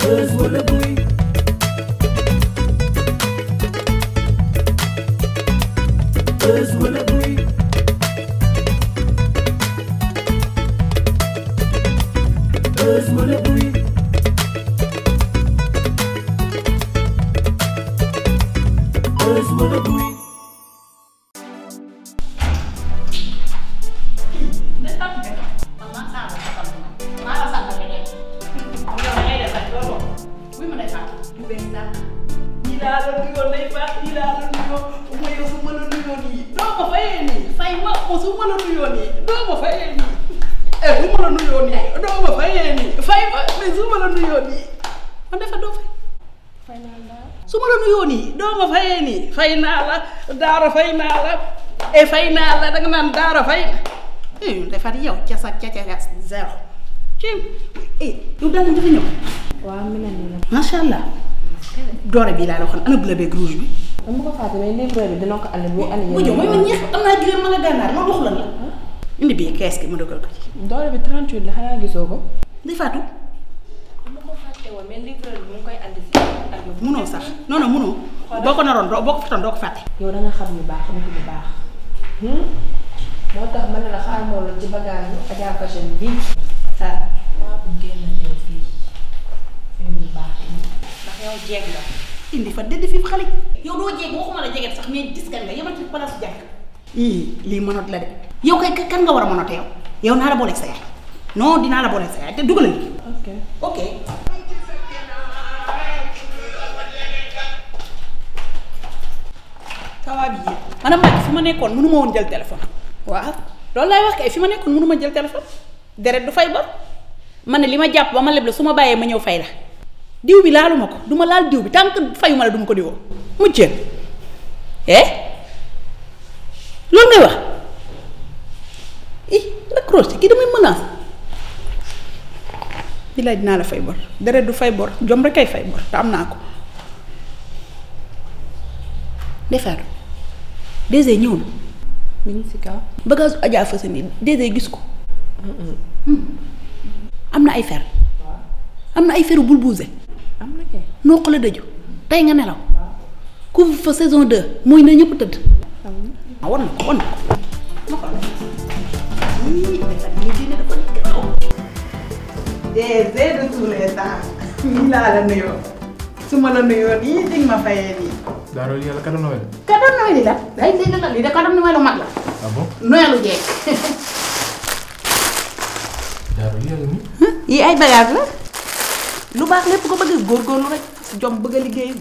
Buzz wala buy. Buzz wala buy. Buzz wala buy. Buzz wala buy. fay naa la daara fay naa la fay naa la danga naan daara fay defar yow ca zéro ci yow daal dafa ñëw waaw mi ngi nii masha Allah doore bi laa la waxoon ana bleu beeg rouge bi dama ko fàtte mais livreur bi dina ko andi bu andi bu ñëw mooy ma ñeex am naa jigéen ma nga gànnaar ma wax lan la indi bii kees gi ma dogal ko ci doore bi 38 la xanaa gisoo ko di faatu dama ko fàtte woon mais livreur bi mu ngi koy andi si munoo sax non non munoo boo ko naroon boo ko fatoon doo ko fàtte yow da nga xam lu baax xam lu baax moo tax ma ne la xaar moo la ci bagage yu Adja Fashion bi maa bu génn yow fii lu baax ndax yow jeeg la indi fa dédd fii xale yow doo jeeg waxuma la jeget sax mais gis nga yemal ci place jàkk lii mënot la de yow kay kan nga war a mënote yow naa la booleeg sa yaay non dinaa la booleeg sa yaay te dugalal ok sawa bi maanaam Mbacke fi ma nekkoon mënu ma woon jël téléphone waaw loolu laay wax kay fi ma nekkoon mënu ma jël téléphone deret du fay ba ma ne li ma jàpp ba ma leb la su ma bàyyee ma ñëw fay la diw bi laaluma ko du ma laal diw bi tant que fayuma la du ma ko diwoo mucceel loolu ngay wax raccroché kii damay menace bilaay dinaa la fay bor deret du fay bor jom rek kay fay bor te am naa ko defaatu DG ñëw na. mi ngi si kaw. bagage Adja Fashion yi DG gis ko. am na ay fer. am na ay feru bul buuse. am na kay. noo ko la dëju tey nga nelaw. couvre-feu saison 2 mooy na ñëpp tëdd. war na ko war na ko. DG de tous les temps. nii laa la nuyoo. su ma la nuyoo nii di nga ma fayee nii. Daaro lii yàlla cadeau Noël. cadeau Noël yi la day dégg la lii de cadeau Noël mag la. Ah bon? Noëlu jeeg. Daaro lii yàlla nii. yii ay bagage la lu baax lépp ko bëgg góorgóorlu rek jom bëgg a liggéey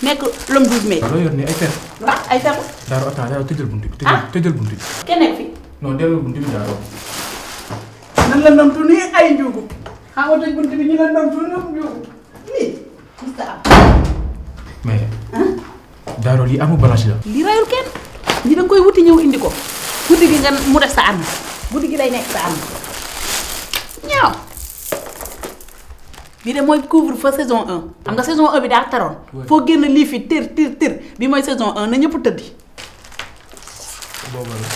nekk l'homme 12 mai. waaw loo yor nii ay fer. waaw ay fer. Daaro attends yow tëjal buntu bi. tëjal buntu bi. kenn nekk fi. non delloo buntu bi Daaro. nan la ndamtu nii ay njugu xam nga tëj buntu bi ñu la ndamtu njugu lii musta am. mais. Daaro lii amu balance la. lii rayul kenn ñi da nga koy wuti ñëw indi ko guddi gi nga mu def sa arme guddi gi lay nekk sa arme ñaaw bii de mooy couvre-feu saison 1 xam nga saison 1 bi daa taroon foo génn lii fi tër bi mooy saison 1 na ñëpp tëddi boobu la.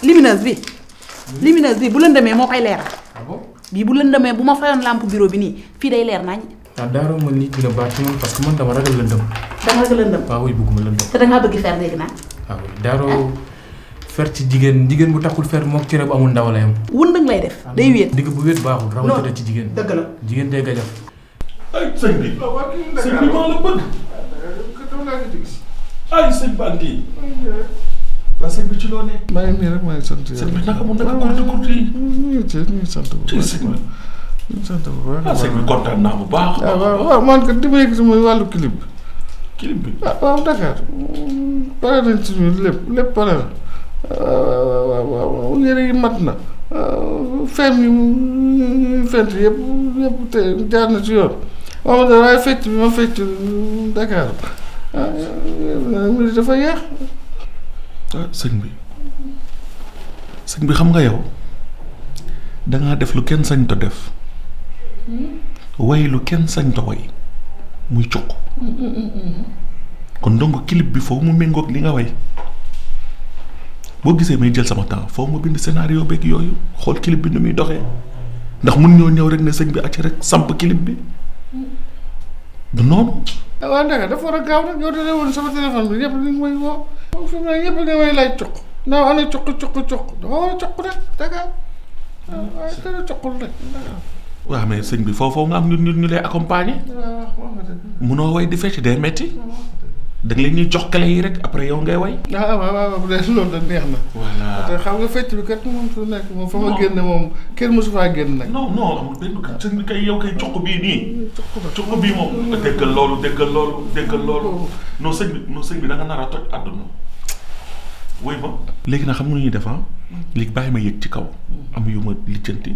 lumineuse bi bu lëndëmee moo koy leeral. Ah bon? bii bu lëndëmee bu ma fayoon lampe bureau bi nii fii day leer nañ. ah Daaro man lii dina baax ci man parce que man dama ragal lëndëm. danga ragal lëndëm. waaw oui bëgguma lëndëm. te dangaa bëgg fer léegi naan. waaw oui Daaro fer ci jigéen bu takkul fer moom cere bu amul ndaw la yam. wëndëng lay def day wéet. digg bu wéet baaxul rawatina ci jigéen. dëgg la jigéen day gajaf. ay sëñ bi sëñ bi maa la bëgg ay sëñ Bandi waa sëñ bi ci loo ne. maa ngi nii rek maa ngi sant yàlla. sëñ bi naka mu naka kurti yi. ñu ngi sant bu baax. sëñ bi. ñu ngi sant bu baax. ah sëñ bi kontaan naa bu baax. waaw man kat di ma yëg sama wàllu clip bi. clip bi. waaw Dakar pare nañ ci ñun lépp pare na waaw yére yi mat na fem yi fent yëpp te jaar na ci yoon waaw man waaye fecc bi ma fecc Dakar dafa yeex. sëñ bi xam nga yow dangaa def lu kenn sañ to def way lu kenn sañ to way muy cuq kon donc clip bi foofu mu méngoog li nga way boo gisee may jël sama temps foofu ma bind scénario beeg yooyu xool clip bi nu muy doxee ndax mun ñoo ñëw rek ne sëñ bi acc rek samp clip bi du noonu. waaw Ndaka dafa war a gaaw nag yow da woon sama téléphone bi ñëpp ñu ngi may woo. fi mu ne ñëpp da may laaj cuq. naaw ana cuq dafa war a cuq rek Ndaka. waaye dara cuqul rek Ndaka. waaw mais sëñ bi foofu nga am ñu lay accompagner. waaw wax nga dëgg. munoo way di fecc day metti da nga leen ñuy jox clé yi rek après yow ngay way. waaw bu dee loolu da neex na. voilà te xam nga fecc bi kat moom su nekk moom fa ma génne moom kenn mosu faa génn nag. non amul benn sëñ bi kay yow kay cuq bii nii. cuq bii moom déggal loolu. non sëñ bi da nga nar a toj àdduna. woy ma. léegi nag xam nga nu ñuy def léegi bàyyi ma yëg ci kaw. am yu ma lijjanti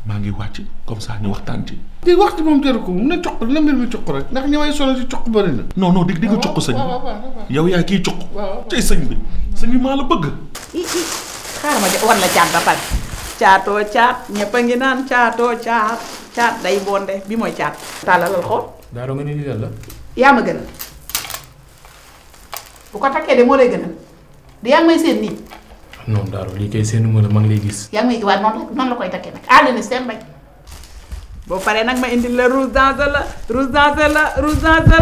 maa ngi wàcc comme ça ñu waxtaan ci. di waxtu moom jaru ko mun na cuq na mbir mi cuq rek ndax ñi may solo ci cuq bëri na. non di nga cuq sëñ bi yow yaa kii cuq. tey sëñ bi maa la bëgg. xaaral ma war la caat ba pare. caatoo caat ñëpp a ngi naan caatoo caat day bonde bi mooy caat. tàllalal xool. Daaro nga ne lii la. yaa ma gënal bu ko takkee de moo lay gënal di yaa ngi may seen nii. non Daaro lii kay seen numéro maa ngi lay gis. yaa ngi may waaw noonu la koy takkee nag àll ni seen bañ. boo paree nag ma indil la rouge danger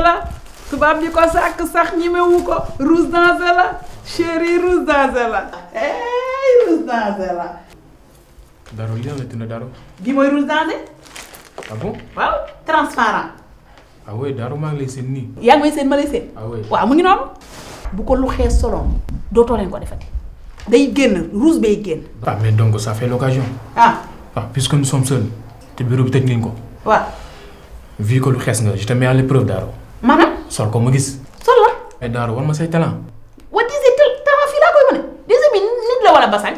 la tubaab bi ko sàkk sax ñemewu ko rouge danger la chéri rouge danger la rouge danger la. Daaro lii la tënk Daaro. bii mooy rouge danger. ah bon. waaw transparent. ah oui Daaro maa ngi lay seen nii. yaa ngi may seen ma lay seen. ah oui waaw mu ngi noonu. bu ko lu xees soloon dootoo leen ko defati day génn rouge bay génn. ah mais donc ça fait l'occasion. Puisque nous sommes seuls. te bureau bi tëj ngeen ko. waaw. vu que lu xees nga je te mets à l'épreuve Daaro. maanaam. sol ko ma gis. sol la. mais Daaro war ma say talent. wa dese talent fii laa koy wane dese bi nit la wala basañ.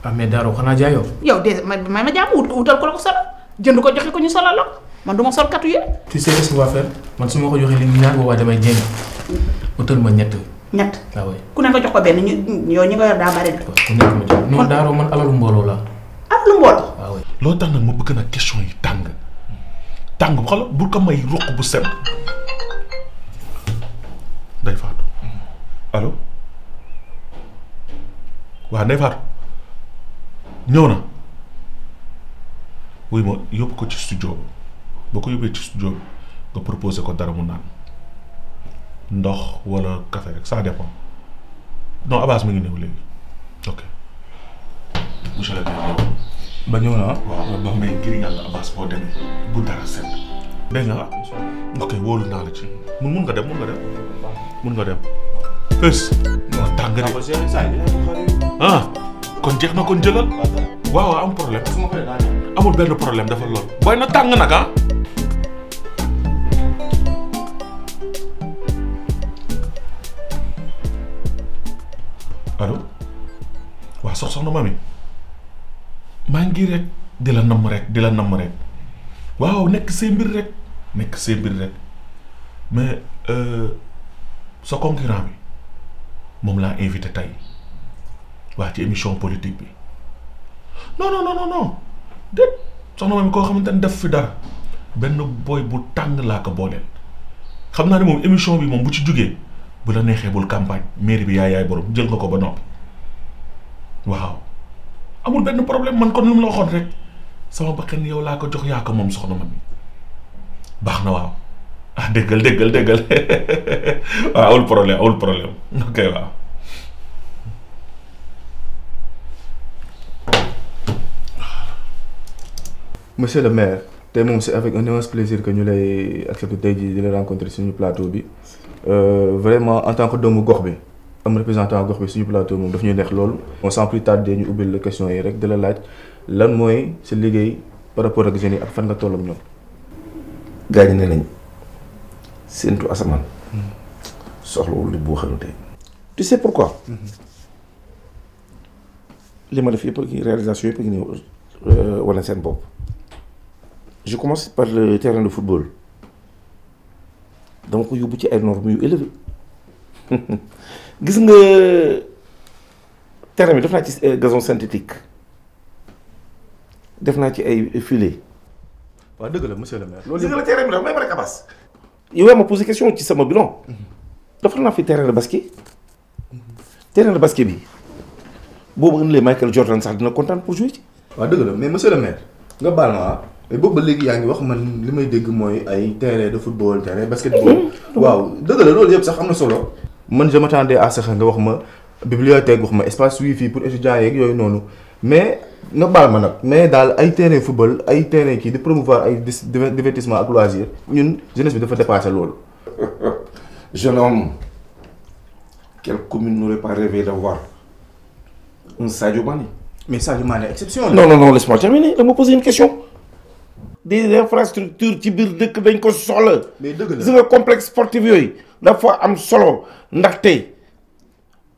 ah mais Daaro xanaa jaayoo. yow dese ma jàmm wutal ko la ko solal jënd ko joxe ko ñu solal la man du ma sol katu yére. tu sais qu'est-ce qu'on va faire man su ma ko joxee li ñaar boobaa damay jéem utal ma ñett. ah oui. ku ne nga jox ko benn yow ñi nga yor daa bari de. ku nekk ma jox non Daaro man alalu mbooloo la. alalu mbooloo. waaw oui. loolu tax nag ma bëgg nag question yi tàng bu xoolal bu ko may roq bu set. Ndeye Fatou allo waaw Ndeye Fatou ñëw na wuy ma yóbbu ko ci studio bi boo ko yóbbee ci studio bi nga proposé ko dara mu naan ndox wala café rek ça dépend non Abbas mi ngi ñëw léegi ok monsieur le maire ba ñëw na waaw ba may ngir yàlla Abbas boo demee bu dara set dégg nga ok wóolu naa la ci mun nga dem fës non tàng de kon jeex na kon jëlal waaw am problème amul benn problème dafa lool booy na tàng nag allo waaw soxna mami maa ngi rek di la namm rek waaw nekk see mbir rek mais sa concurrent bi moom laa invité tey waa ci émission politique bi non déet soxna ma mi koo xamante ne def fi dara benn boy bu tàng laa ko booleel xam naa ne moom émission bi moom bu ci jógee bu la neexee bul campagne mairie bi yaay borom jël nga ko ba noppi waaw amul benn problème man kon lu mu la waxoon rek sama bakkan yow laa ko jox yaa ko moom soxna ma mi baax na waaw déggal waaw amul problème ok waaw. Monsieur le maire tey moom c'est avec un immense plaisir que ñu lay accepté tey jii di la rencontrer suñu plateau bi vraiment en tant que doomu gox bi am représentant gox bi suñu plateau moom daf ñuy neex loolu. sans plus tarder ñu ubbil la question yi rek di la laaj lan mooy sa liggéey par rapport ak jeunes yi ak fan nga toll ak ñoom. gaañ ne nañ séentu asamaan soxlawul li bu waxalu tey. tu sais pourquoi. li ma def yëpp ak réalisation yëpp ak ñëw wala seen bopp. je commence par le terrain de football dama ko yóbbu ci ay normes yu élevées gis nga terrain bi def naa ci gazon synthétique def naa ci ay filets. waaw dëgg la monsieur le maire. loolu gis nga terrain bi dafa may rek Abbas. yow yaa ma posé question ci sama bilan. dafa naa fi terrain de basket. terrain de basket bi boobu ëndalee Michael Jordan sax dina kontaan pour jouer ci. waaw dëgg la mais monsieur le maire nga baal ma mais boobu ba léegi yaa ngi wax man li may dégg mooy ay terrain de football terrain basketball. waaw dëgg la loolu yëpp sax am na solo. man je m'attendais à ce que nga wax ma bibliothèque wax ma espace wifi pour étudiants yeeg yooyu noonu mais nga baal ma nag mais daal ay terrain football ay terrain kii di promouvoir ay divertissement ak loisir ñun jeunesse bi dafa dépassé loolu. Jeune homme, quelle commune n'aurait pas rêvé d'avoir un Sadio Mané? Mais Sadio Mané exception. Non, laisse-moi terminer. Je me poser une question. Des infrastructures ci biir dëkk dañ ko soxla. mais dëgg la gis nga complexe sportif yooyu dafa am solo ndaxte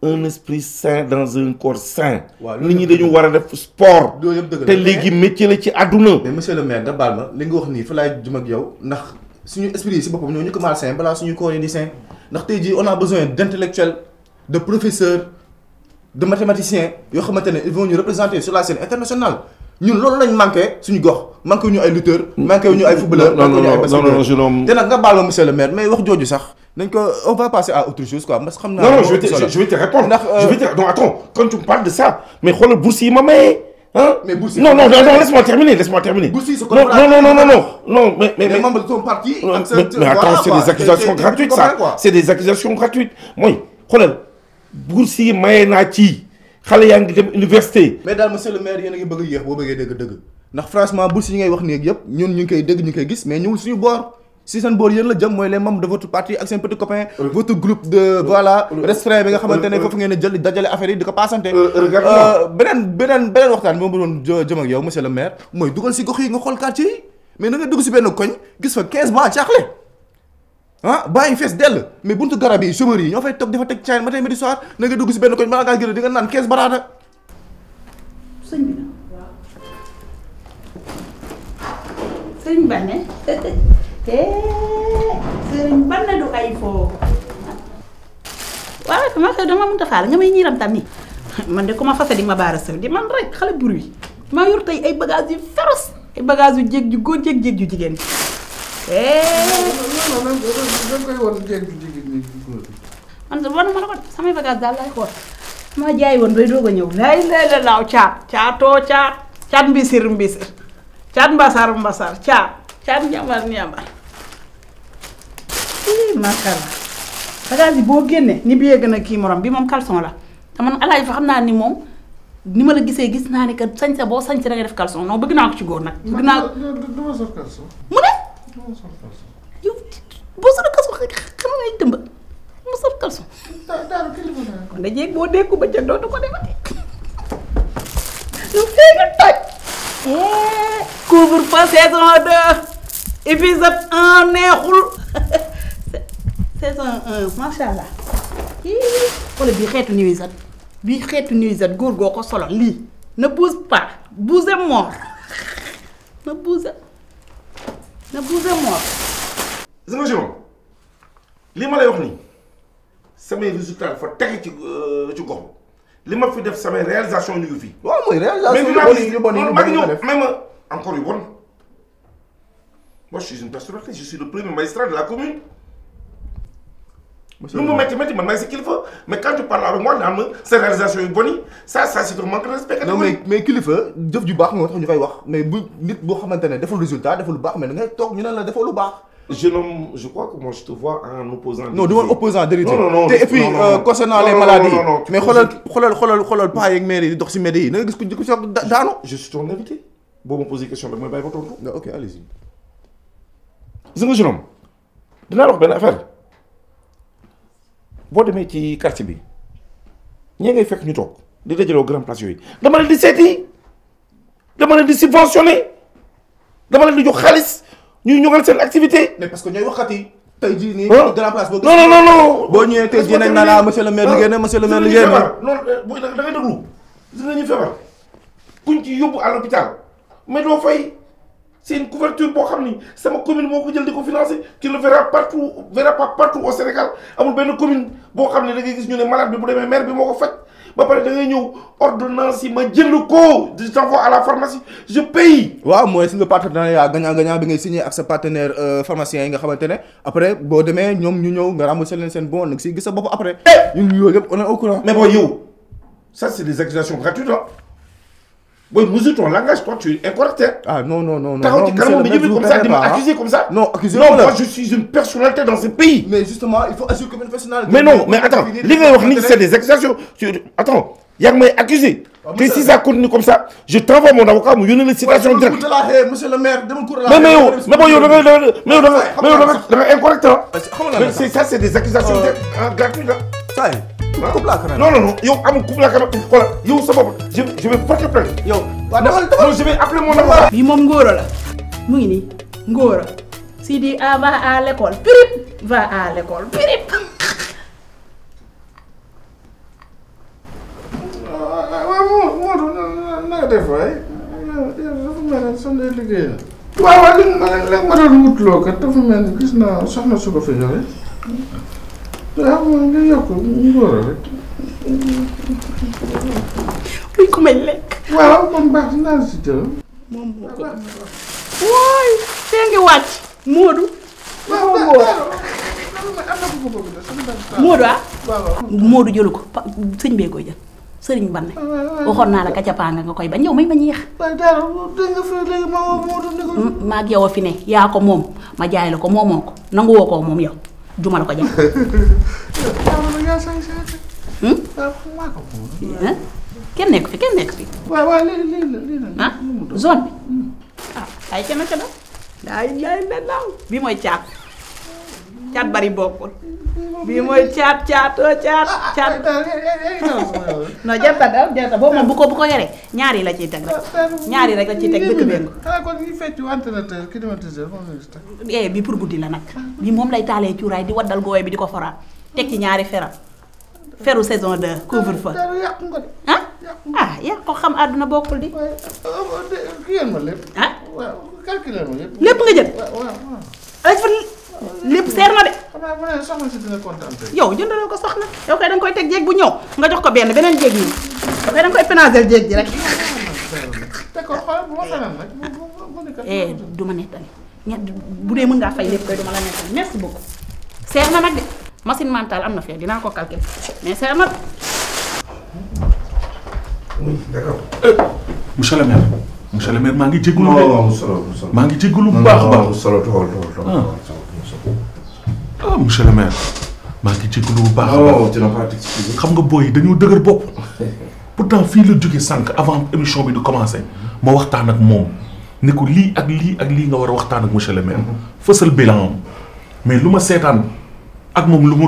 un esprit sain dans un corps sain. nit ñi dañu war a def sport. loolu yëpp dëgg la te léegi métier la ci àdduna. mais monsieur le maire nga baal ma li nga wax nii fa laay jëm ak yow ndax suñu esprit yi si boppam ñoo ñu ko mal sain balaa suñu corps yi di sain ndax tey jii on a besoin d'intellectuels, de professeurs, de mathématiciens yoo xamante ne ils vont ñu représenter sur la scène internationale. ñun loolu lañ manqué suñu gox manqué ñu ay lutteurs. manqué ñu ay footballeurs. manqué ñu ay basketteurs. te nag nga baal ma monsieur le maire mais wax jooju sax dañ ko on va passer à autre chose quoi parce que xam naa. non, je vais te répondre. Je vais te non attends quand tu me parles de ça mais xoolal bourse yi ma maye. Hein? Mais Boursi, non, laisse-moi terminer. Boursi, non, mais membres de ton parti. Mais attends, c'est des accusations gratuites, ça. C'est des accusations gratuites. Moi, regarde, Boursi, Mayenachi, xale yaa ngi dem université. Mais daal monsieur le maire yéen a ngi bëgg a yéex boo bëggee dëgg ndax franchement Boursi yi ngay wax nii ak yëpp ñun ñu ngi koy dégg ñu ngi koy gis mais ñëwul suñu boor. Si seen boor yéen la jëm mooy les membres de votre parti ak seen petit copain. votre groupe de voilà restreint bi nga xamante ne foofu ngeen a jël dajale affaire yi di ko paasante. beneen waxtaan bi ma doon jëm ak yow monsieur le maire mooy dugal si gox yi nga xool quartier yi mais na nga dugg si benn koñ gis fa 15 bancs caaxle ah bàyyi fees dell mais buntu garab yi chômeurs yi ñoo fay toog dafa teg caay matin midi soir na nga dugg si benn koñ balaa ngaa gën di nga naan 15 baraada. sëñ bi la sëñ Bane sëñ Bane du ay foo waaw dama mënta faal nga may ñiiram tam ni man de ku ma fase di ma baara sëw di man rek xale bur wi maa yor tey ay bagages yu féroce ay bagages yu jéeg ju góor jéeg ju jigéen man wan ma la ko samay bagages daal lay xool ma jaay woon bay doog a ñëw lay la laaw caat mbisir caat mbasar caat ñambar macha allah bagage yi boo génnee ni bi gën a kii morom bi moom caleçon la te man alaaj fa xam naa ni moom ni ma la gisee gis naa ni que sañsa boo sañsa da ngay def caleçon non bëgg naa ko ci góor nag. bëgg naa dama sol caleçon. mu ne. dama sol caleçon. yow boo sol caleçon xam nga dëmb mu sol caleçon. daal kilifa naa ko. kon da jéeg boo déggu ba jëg dootu ko defati. yow fee nga toj. couvre-feu saison 2 épisode 1 neexul. saison 1 macha allah wala bii xeetu nuisette góor goo ko solo lii ne bouge pas bouge mort ne bouge mort. gis nga Jérôme li ma lay wax nii samay résultats dafa tege ci gox li ma fi def samay réalisation ñu ngi fii. waaw mooy réalisation yu bon yi mais ma encore yu bon moi je suis une personnalité je suis le premier magistrat de la commune. lu mu métti man maay sa kilifa mais quand tu parles avec moi naan ma sa réalisation yu bon yi ça c'est un manque de respect. non mais kilifa jëf ju baax moo tax ñu koy wax mais bu nit boo xamante ne deful résultat deful lu baax mais da ngay toog ñu ne la defoo lu baax. je crois que moi je te vois en opposant. non du ma opposant d'érité. non te et puis concernant les maladies mais xoolal paa yeeg maire yi di dox si mbedd yi na nga gis ku soog daanu. je suis ton invité boo ma posé question rek mooy bàyyi ba tontu. ok allez-y. gis nga Jérôme dinaa wax benn affaire. boo demee ci quartier bi ñee ngay fekk ñu toog di dajaloo grand place yooyu dama leen di seeti dama leen di subventionné dama leen di jox xaalis ñuy ñoŋal seen activité. mais parce que ñooy waxat yi tey jii nii. grand place boo. non. boo ñëwee tey jii nañ naan monsieur le maire liggéey na monsieur le maire liggéey na. non booy da ngay déglu gis nga ñu feebar kuñ ci yóbbu à l'hôpital mais doo fay. C'est une couverture boo xam ni sama commune moo ko jël di ko financer tu le verras pas partout au Sénégal amul benn commune boo xam ne da ngay gis ñu ne malade bi bu demee maire bi moo ko faj ba pare da ngay ñëw ordonnance yi ma jënd ko je t'envoie à la pharmacie je paye. waaw mooy si nga partenariat gagnant bi ngay signé ak sa partenaire pharmacien yi nga xamante ne après boo demee ñoom ñu ñëw nga rembourser leen seen bon nag si gis sa bopp après. ñun yooyu yëpp on est au courant. mais bon yow ça c'est des accusations gratuites ah Boy, mesure ton langage, toi, tu es incorrect. Hein? Ah non. T'as dit carrément comme ça, de m'accuser comme ça. Non, accusez Non, moi, je suis une personnalité dans ce pays. Mais justement, il faut agir comme une personnalité. Mais non, mais attends, les gars, c'est des accusations. Attends, il y a que m'est accusé. Que si ça continue comme ça, je t'envoie mon avocat, je donne les citations directes. Monsieur le maire, demande cours de la mais incorrect. Mais ça, c'est des accusations gratuites. Ça y est. Non, yo, à mon couple là, voilà, yo, ça va, je vais porter plainte. Yo, non, je vais appeler mon avocat. bi moom ngóoro la mu ngi nii ngóoro Sidi va à l'école pirip va à l'école pirip. Modou na nga def waay dafa mel ne son day liggéey la waaw li ma doon wutloo kat dafa mel ni gis naa soxna su ko fi yore waaw nga yokk ngóor rek luñ ko may lekk. waaw kon baax dinaa la si jël moom moo ko wooy tee ngi wàcc Modou. waaw am na ko bëgg de sama Modou Modou jëlu ko sëñ bee koy jël sëriñ Banne waxoon naa la kacapaanga nga koy bañ yow may ma ñeex. waaye dara dégg nga fi léegi ma woo Modou ni ko. maag yow a fi ne yaa ko moom ma jaay la ko moomoo ko nangu woo ko moom yow juma la ko jaay. yaa say maa ko moom. kenn nekk fi. waaw lii la. Zone bi. ay ca naka la. yaay naaw bi mooy caat bari bokkul. bii mooy caat. non jarta boobu moom bu ko yoree ñaari la ciy teg rek. ñaari rek la ciy teg dëkk benn. kon ñi fecc ventilateur climatiseur moom la bi pour guddi la nag. bi moom lay taalee cuuraay di waddal gooy bi di ko foraat teg ci ñaari feru saison de couvre-feu. yaa ko xam àdduna bokkul di. kii ma lépp. calculer ma lépp. lépp nga jël. lépp seer na de. xanaa bu ne soxna si dina kontaan tey. yow jëndaloo ko soxna yow kay danga koy teg jéeg bu ñëw nga jox ko beneen jéeg yi yow kay danga koy pénaliser jéeg ji rek. d'accord xoolal bu ma feneen nag. du ma nettali bu dee mën ngaa fay lépp koy du ma la nettali merci beaucoup. seer na nag de machine mentale am na fee dinaa ko calculer mais seer na. oui d'accord. monsieur le maire maa ngi jégalu de. maa ngi jégalu bu baax a baax. monsieur le maire maa ngi jégalu bu baax a baax. xam nga booy dañoo dëgër bopp. pourtant fii la jóge sànq avant émission bi di commencer ma waxtaan ak moom ne ko lii ak lii nga war a waxtaan ak monsieur le maire. fësal bilan mais lu ma seetaan ak moom lu mu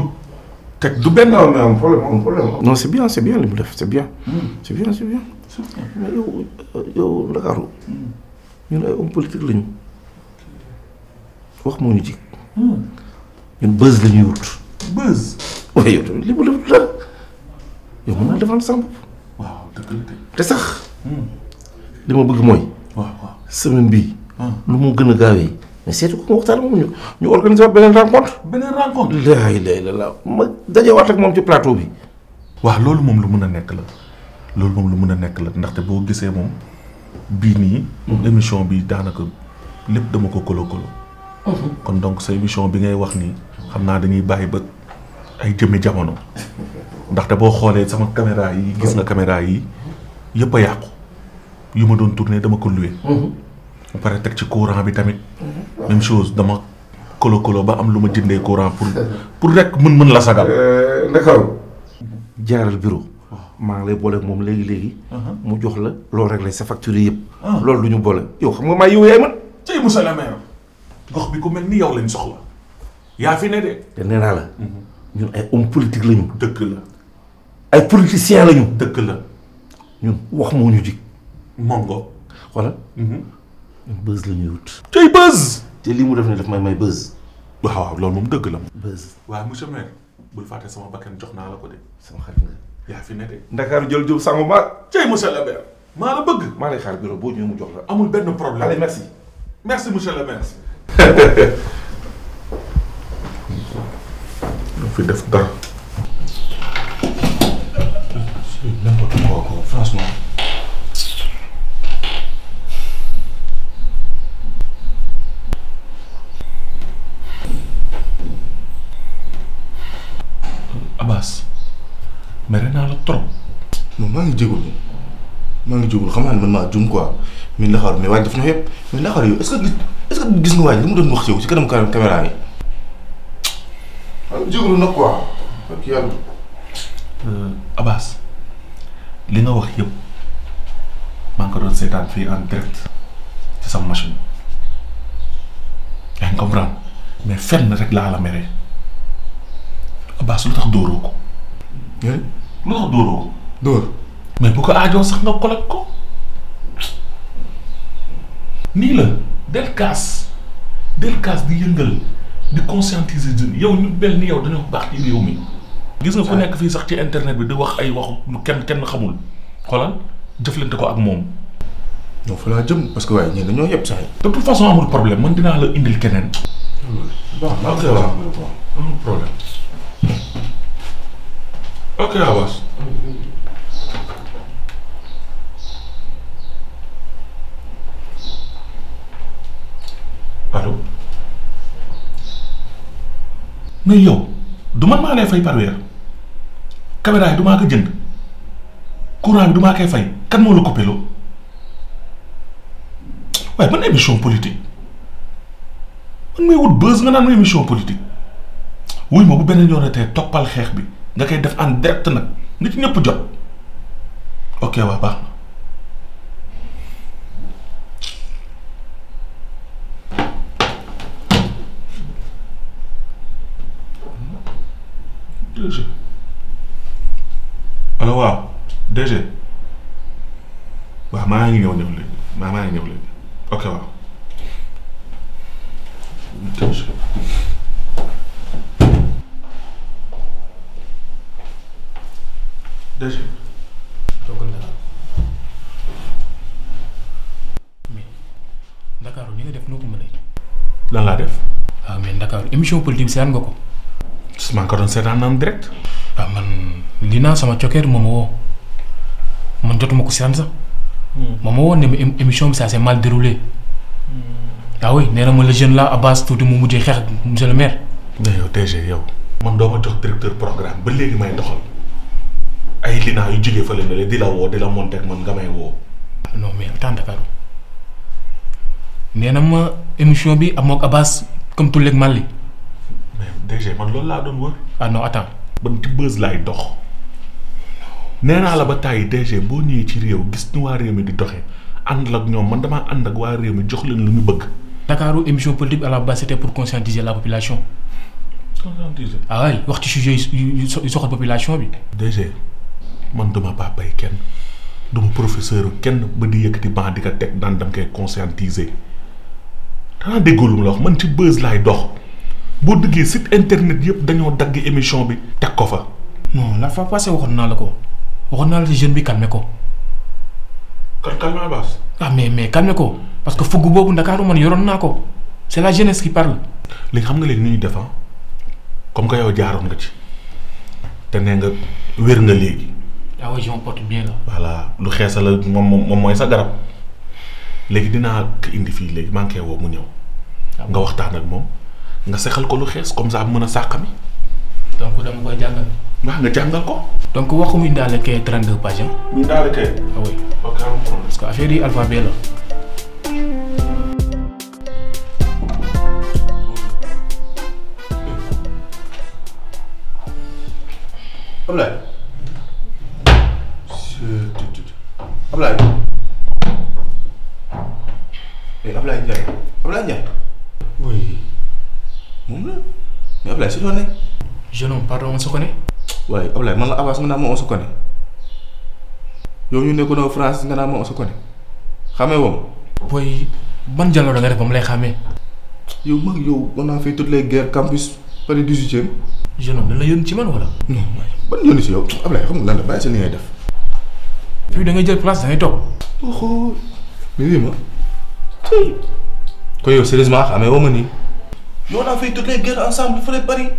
teg du benn. non mais am problème. non c'est bien li mu def c'est bien. c'est bien. mais yow Ndakaaru ñun ay homme politique lañu wax moo ñu jig ñun buzz la ñuy wut. buzz. waaye yow tamit li mu def dara yow mën naa defal sama bopp. waaw dëgg la te sax li ma bëgg mooy. waaw semaine bii. lu mu gën a gaawee. mais seetu ko mu waxtaan moom ñu organiser beneen rencontre. laa ilaaha illallaah ma dajewaat ak moom ci plateau bi. waaw loolu moom lu mën a nekk la. ndaxte boo gisee moom bii nii. émission bi daanaka lépp dama ko kolo. kon donc sa émission bi ngay wax nii xam naa dañuy bàyyi ba ay jëmmi jamono ndaxte boo xoolee sama caméra yi gis nga caméra yi yëpp a yàqu yu ma doon tourné dama ko loué. ba pare teg ci courant bi tamit. même chose dama kolo ba am lu ma jëndee courant pour rek mën la sagal. Ndakaaru jaaral bureau. maa ngi lay boole moom léegi. mu jox la loo réglé sa facture yëpp. loolu du ñu boole yow xam nga maa yow yaay man. cey monsieur le maire gox bi ku mel ni yow lañ soxla yaa fi ne de. te nee naa la ñun ay homme politique lañu. dëgg la. ay politiciens lañu. dëgg la. ñun wax moo ñu jig. mongo. voilà. ñun buzz la ñuy wut. cey buzz. te lii mu def ne daf may buzz. waaw loolu moom dëgg la. buzz. waaw monsieur le maire bul fàtte sama bakkan jox naa la ko de. sama xarit nga. yaa fi ne de. Ndakaaru jël jub sàngu ma. cey monsieur le maire. maa la bëgg. maa lay xaar bureau boo ñëwee mu jox la. amul benn problème. allez merci. merci monsieur le maire. du fi def dara. n'importe quoi franchement. Abbas mere naa la trop. non maa ngi jégalu maa ngi jógul xam naa ne man maa jum quoi mais Ndakaaru mais waaj daf ñoo yëpp mais Ndakaaru yow est-ce que gis nga waaj li mu doon wax ci yow ci kanam caméra yi. waaw jógul nag quoi ak yàlla. Abbas li nga wax yëpp maa ngi ko doon seetaan fii en direct ci sama machine yaa ngi comprendre mais fenn rek laa la meree Abbas lu tax dóoroo ko. lu tax dóoroo ko. dóor mais bu ko aajoo sax nga kolek ko nii la del kaas di yëngal di conscientiser jeunes yow ñu mel ni yow dañoo baax ci réew mi. gis nga ku nekk fii sax ci internet bi di wax ay waxu lu kenn xamul xoolal jëflante ko ak moom. non fa laa jëm parce que waaye ñenn dañoo yëpp saa yi. de toute façon amul problème man dinaa la indil keneen. baax na ok waaw amul problème. ok Abbas. allo. mais yow du man maa lay fay par weer caméra yi du maa ko jënd courant bi du maa koy fay kan moo la coupé loo waaye man émission politique man may wut buzz nga naan ma émission politique wuy ma bu beneen yoonatee toppal xeex bi nga koy def en direct nag nit ñëpp jot ok waa baax na. DG allo waaw DG waaw maa ngi ñëw léegi maa ngi ñëw léegi ok waaw DG DG toogal Ndakaaru mais Ndakaaru ni nga def noo ko mënee. lan laa def. waaw mais Ndakaaru émission politique seetaan nga ko. maa ngi ko doon seetaan en direct. waaw man li naa sama cokkeer moom ma woo man jotuma ko seetaan sax. moom ma woo ne ma émission bi ça s'est mal déroulé. ah oui nee na ma le jeune là Abbas tuuti mu mujjee xeex ak monsieur le maire. mais yow DG yow. man doo ma jox directeur programme ba léegi may doxal ay linaa yu jógee fële ne di la woo di la monter ak man nga may woo. non mais attends Ndakaaru nee na ma émission bi amoo ak Abbas comme tout léegi Mali. mais DG man loolu laa doon wër. ah non attends. ban ci buzz laay dox. nee naa la ba tàyyi DG boo ñëwee ci réew gis ni waa réew mi di doxee ànd ak ñoom man damaa ànd ak waa réew mi jox leen lu ñu bëgg. Ndakaaru émission politique à la base c'était pour conscientiser la population. conscientiser. ah oui wax ci sujet yu soxal population bi. DG man duma papay kenn duma professeur kenn ba di yëkkati ban di ko teg daan dam koy conscientiser danaa déggoo lu mu la wax man ci buzz laay dox boo duggee site internet yëpp dañoo dagg émission bi teg ko fa. non la fois passée waxoon naa la ko waxoon naa la ci jeune bi calmer ko. kon calme Abbas. ah mais calmer ko parce que fugg boobu Ndakaaru man yoroon naa ko c'est la jeunesse qui parle. léegi xam nga léegi ni ñuy def comme que yow jaaroon nga ci te nee nga wér nga léegi. ah oui je me porte bien là. voilà lu xeesa la moom mooy sa garab léegi dinaa ko indi fii léegi maa ngi koy woo mu ñëw. nga waxtaan ak moom nga sexal ko lu xees comme ça mën a sàqami. donc dama koy jàngal. waaw nga jàngal ko. donc waxu mu indaale kay 32 pages ah. mu indaale kay. ah oui. ok parce que affaire yi alphabet la. Ablaye. Ablaye. Ablaye Ndiaye. Ablaye Ndiaye. oui. moom la mais Ablaye si doon nekk. jeune homme pardon on se connaît. waaye Ablaye man la Abbas nga naan ma on se connaît. yow ñu nekkoon France nga naan ma on se connaît. xamee woo ma. booy ban jàlloo da nga def ba mu lay xàmmee. yow mag yow on a fait toutes les guerres campus Paris 18e. jeune homme dañ la yónni ci man wala. non ban yónni si yow Ablaye xam nga lan la bàyyi sa li ngay def. puis da ngay jël place da ngay toog. oh mais oui ma. tey. kon yow sérieusement xamee woo ma nii. yow on a fait toutes les guerres ensemble fële Paris.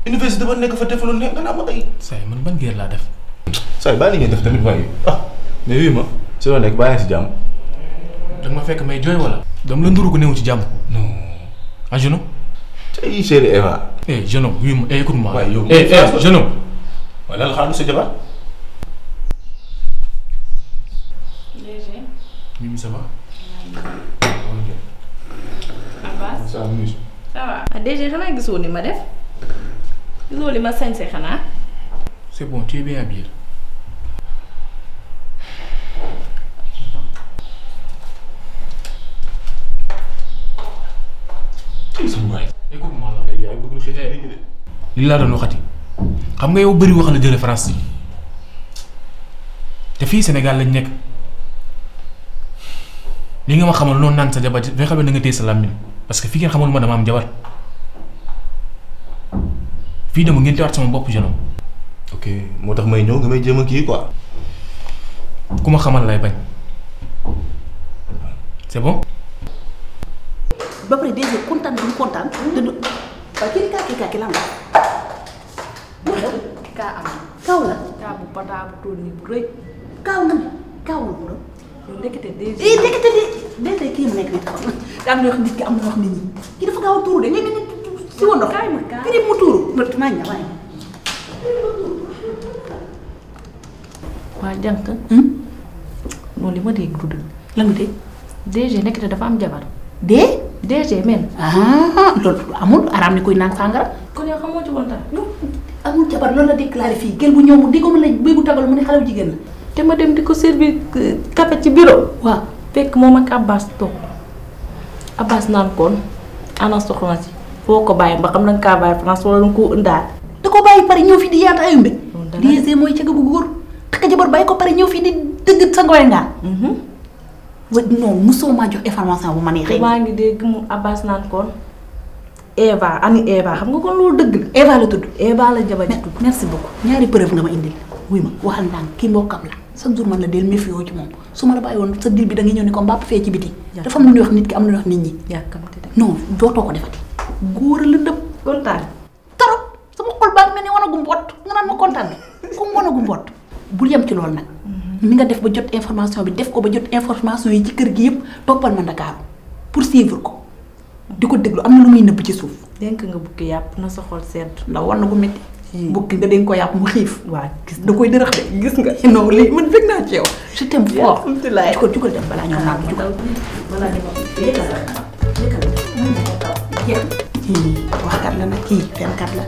université ba nekk fa defaloon ne nga naa ma ay. saa yi man ban guerre laa def. saa yi bàyyi li ngeen def tamit waaye. ah mais oui ma. si loo nekk bàyyi si jàmm. da nga ma fekk may jooy wala. dama la nduru ko néew ci jàmm. non. ah jeune homme. tey chérie Eva. jeune homme oui ma écoute-moi. waaye yow jeune homme. waaye lan la xaaral sa jabar. Mimi ça va. Abbas Ça amuse. ça va. ah déjà xanaa gisoo ni ma def gisoo li ma sañse xanaa. C'est bon, tu es bien habillé. Écoute-moi là, les gars, li laa doon waxati xam nga yow bëri wax la jële France yi te fii Sénégal lañ nekk li nga ma xamal noonu naan sa jabar fexeel ba na nga téye sa làmmiñ parce que fii ngeen xamul ma dama am jabar fii dama ngeen teewaat sama bopp jeune homme. Ok moo tax may ñëw nga may jéem a kii quoi. ku ma xamal lay bañ c'est bon. ba pare déjà kontaan bi mu kontaan. dëgg waaye kii kaa lan la. kaa am kaw la. kaa bu pataa bu toll nii bu rëy. kaaw na kaaw la bu doon. yow ndekete déjà. ndekete de kii mu nekk nii taxaw na am na wax nit ki am na wax nit ñi kii dafa gaaw a tuuru de nga ne si woon ndox. kaay ma kaa kii mu tuuru maa ngi ñëwaat. waa jànk. loolu li ma dégg du dëgg. lan nga dégg. DG ndekete dafa am jabar. DG men. loolu amul araam ni koy naan sàngara. kon yow xamoo ci woon dara. amul jabar loolu la déclaré fii gel bu ñëw mu déggoo ma la béy bu tagal mu ne xale bu jigéen la. te ma dem di ko servir café ci bureau. waaw fekk moom ak Abbas toog Abbas naan koon ana soxna si foo ko bàyyi ba xam na nga kaa bàyyi France wala nga koo ëndaal. da ko bàyyi pare ñëw fii di yaata ayumbe. loolu dara DG mooy cëgg bu góor takk jabar bàyyi ko pare ñëw fii di dëgg sa ngoy ngaan. non mosoo maa jox information bu ma neexee. maa ngi dégg mu Abbas naan koon Eva ani Eva xam nga kon loolu dëgg la. Eva la tudd. Eva la jabar ji tudd. merci beaucoup ñaari preuve nga ma indil wuy ma waxal ndànk kii mbokkam la chaque jour man la del méfie ci moom su ma la bàyyi woon sa dil bi da nga ñëw ni ko mbàpp fee ci biti. dafa am lu ñuy wax nit ki am lu ñuy wax nit ñi. yàkkamte de. non dootoo ko defati. góor a lëndëm. kontaan. trop sama xol baa ngi mel ni wanagu mbott nga naan ma kontaan comme wanagu mbott. bul yem ci loolu nag. ni nga def ba jot information bi def ko ba jot information yi ci kër gi yëpp toppal ma Ndakaaru pour suivre ko di ko déglu am na lu muy nëbb ci suuf. dénk nga bukki yàpp na sa xol sedd. ndax war na ko métti. bukki nga dénk ko yàpp mu xiif. waa gis da koy dërëx de gis nga. non lii man fekk naa ci yow. je t'aime fort. jugal dem balaa ñoo naan jugal. balaa ñu waxkat la nag kii fenkat la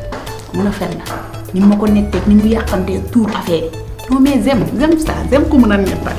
mën a fen la ni ma ko nettee ni mu yàqantee tuur affaire yi non mais j'aime ça j'aime ko mën a nettal.